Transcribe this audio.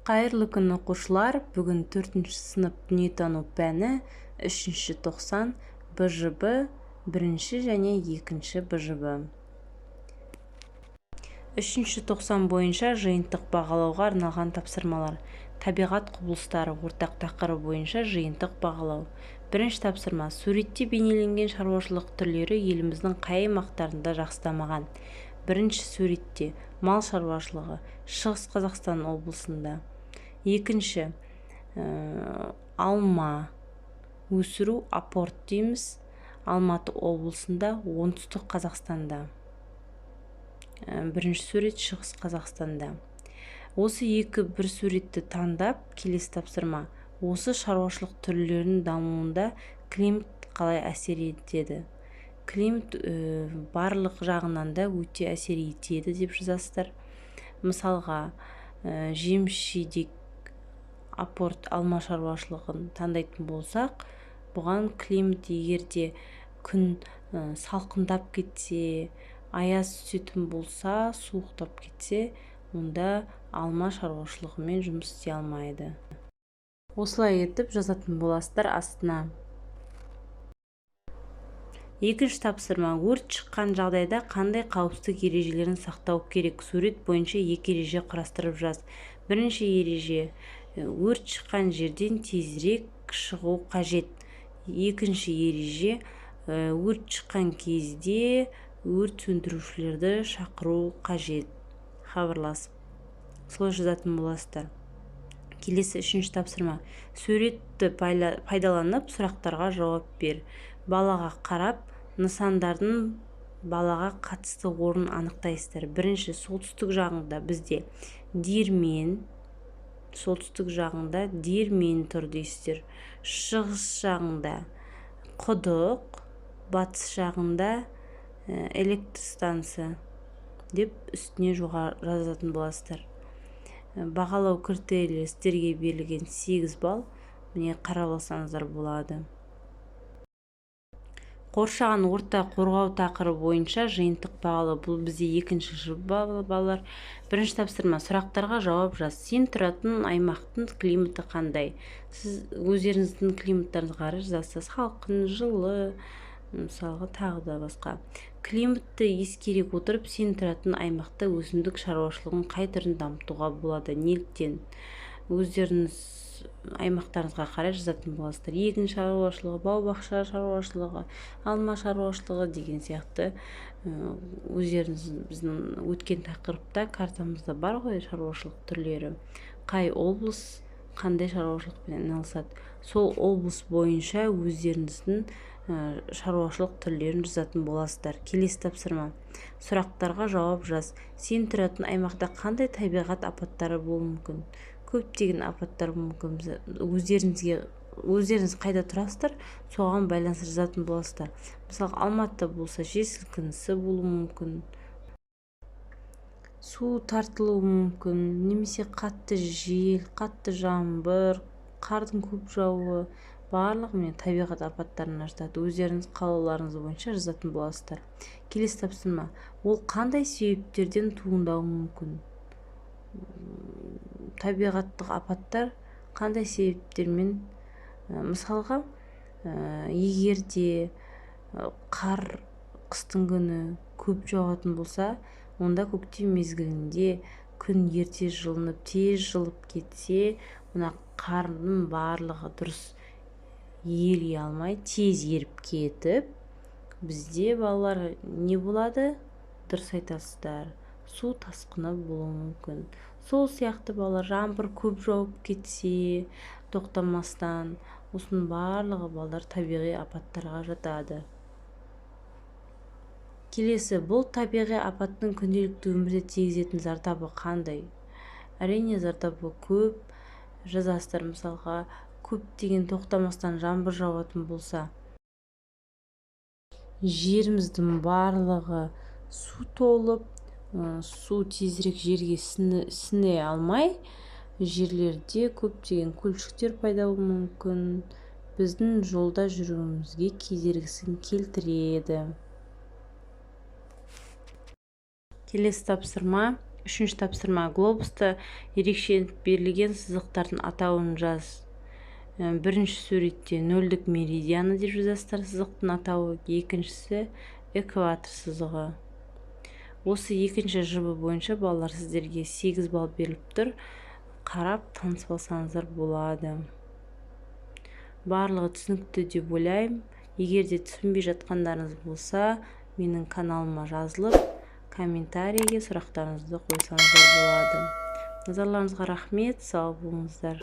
Қайырлы күн, оқушылар! Бүгін 4-ші сынып, дүниетану пәні, 3-ші тоқсан, БЖБ, бірінші және екінші БЖБ. 3-ші тоқсан бойынша жиынтық бағалауға арналған тапсырмалар. Табиғат құбылыстары ортақ тақырыбы бойынша жиынтық бағалау. Бірінші тапсырма. Суретте бейнеленген шаруашылық түрлері еліміздің қай аймақтарында жақсы дамыған? Бірінші суретте мал шаруашылығы Шығыс Қазақстан облысында. Екінші, алма өсіру, апорт дейміз, Алматы облысында, Оңтүстік Қазақстанда. Бірінші сурет Шығыс Қазақстанда. Осы екі бір суретті таңдап, келесі тапсырма. Осы шаруашылық түрлерінің дамуында климат қалай әсер етеді? Климат барлық жағынан да өте әсер етеді деп жазасыздар. Мысалға, жеміс-жидек, апорт, алма шаруашылығын таңдайтын болсақ, бұған климат егер де күн салқындап кетсе, аяз түсетін болса, суықтап кетсе, онда алма шаруашылығымен жұмыс істей алмайды. Осылай етіп жазатын боласыздар астына. Екінші тапсырма. Өрт шыққан жағдайда қандай қауіпсіздік ережелерін сақтау керек? Сурет бойынша екі ереже құрастырып жаз. Бірінші ереже: өрт шыққан жерден тезірек шығу қажет. Екінші ереже: өрт шыққан кезде өрт сөндірушілерді шақыру қажет, хабарласып. Солай жазатын боласыздар. Келесі үшінші тапсырма. Суретті пайдаланып, сұрақтарға жауап бер. Балаға қарап, нысандардың балаға қатысты орнын анықтайсыздар. Бірінші, солтүстік жағында бізде диірмен, солтүстік жағында диірмен тұр дейсіздер. Шығыс жағында құдық, батыс жағында электр станция деп үстіне жоғары жазатын боласыздар. Бағалау критерийлері сіздерге берілген 8 балл. Міне, қарап алсаңыздар болады. Қоршаған орта қорғау тақырыбы бойынша жиынтық бағалау. Бұл бізде екінші жыл, балалар. Бірінші тапсырма. Сұрақтарға жауап жаз. Сен тұратын аймақтың климаты қандай? Сіз өздеріңіздің климаттарыңызға қарай жазасыз: салқын, жылы, мысалға, тағы да басқа. Климатты ескере отырып, сен тұратын аймақта өсімдік шаруашылығының қай түрін дамытуға болады? Неліктен? Өздеріңіз аймақтарыңызға қарай жазатын боласыздар: егін шаруашылығы, бау-бақша шаруашылығы, алма шаруашылығы деген сияқты. Өздеріңіз біздің өткен тақырыпта картамызда бар ғой шаруашылық түрлері, қай облыс қандай шаруашылықпен айналысады, сол облыс бойынша өздеріңіздің шаруашылық түрлерін жазатын боласыздар. Келесі тапсырма. Сұрақтарға жауап жаз. Сен тұратын аймақта қандай табиғат апаттары болуы мүмкін? Көптеген апаттар мүмкін. Өздеріңізге, өздеріңіз қайда тұрасыздар, соған байланысты жазатын боласыздар. Мысалы, Алматыда болса, жер сілкінісі болуы мүмкін, су тартылуы мүмкін немесе қатты жел, қатты жаңбыр, қардың көп жаууы, барлығы, міне, табиғат апаттарына жатады. Өздеріңіз қалауларыңыз бойынша жазатын боласыздар. Келесі тапсырма. Ол қандай себептерден туындауы мүмкін? Табиғаттық апаттар қандай себептермен? Мысалға, егер де қар қыстың күні көп жауатын болса, онда көктем мезгілінде күн ерте жылынып, тез жылып кетсе, мына қардың барлығы дұрыс ери алмай, тез еріп кетіп, бізде, балалар, не болады? Дұрыс айтасыздар, су тасқыны болуы мүмкін. Сол сияқты, балалар, жаңбыр көп жауып кетсе тоқтамастан, осының барлығы, балалар, табиғи апаттарға жатады. Келесі. Бұл табиғи апаттың күнделікті өмірде тигізетін зардабы қандай? Әрине, зардабы көп, жазасыздар. Мысалға, көптеген тоқтамастан жаңбыр жауатын болса, жеріміздің барлығы су толып, су тезірек жерге сіңе алмай, жерлерде көптеген көлшіктер пайда болуы мүмкін, біздің жолда жүруімізге кедергісін келтіреді. Келесі тапсырма. Үшінші тапсырма. Глобуста ерекшеленіп берілген сызықтардың атауын жаз. Бірінші суретте нөлдік меридианы деп жазасыздар, сызықтың атауы. Екіншісі экватор сызығы. Осы екінші ЖБ бойынша, балалар, сіздерге 8 балл беріліп тұр. Қарап танысып алсаңыздар болады. Барлығы түсінікті деп ойлаймын. Егер де түсінбей жатқандарыңыз болса, менің каналыма жазылып, комментарийге сұрақтарыңызды қойсаңыздар болады. Назарларыңызға рахмет, сау болыңыздар.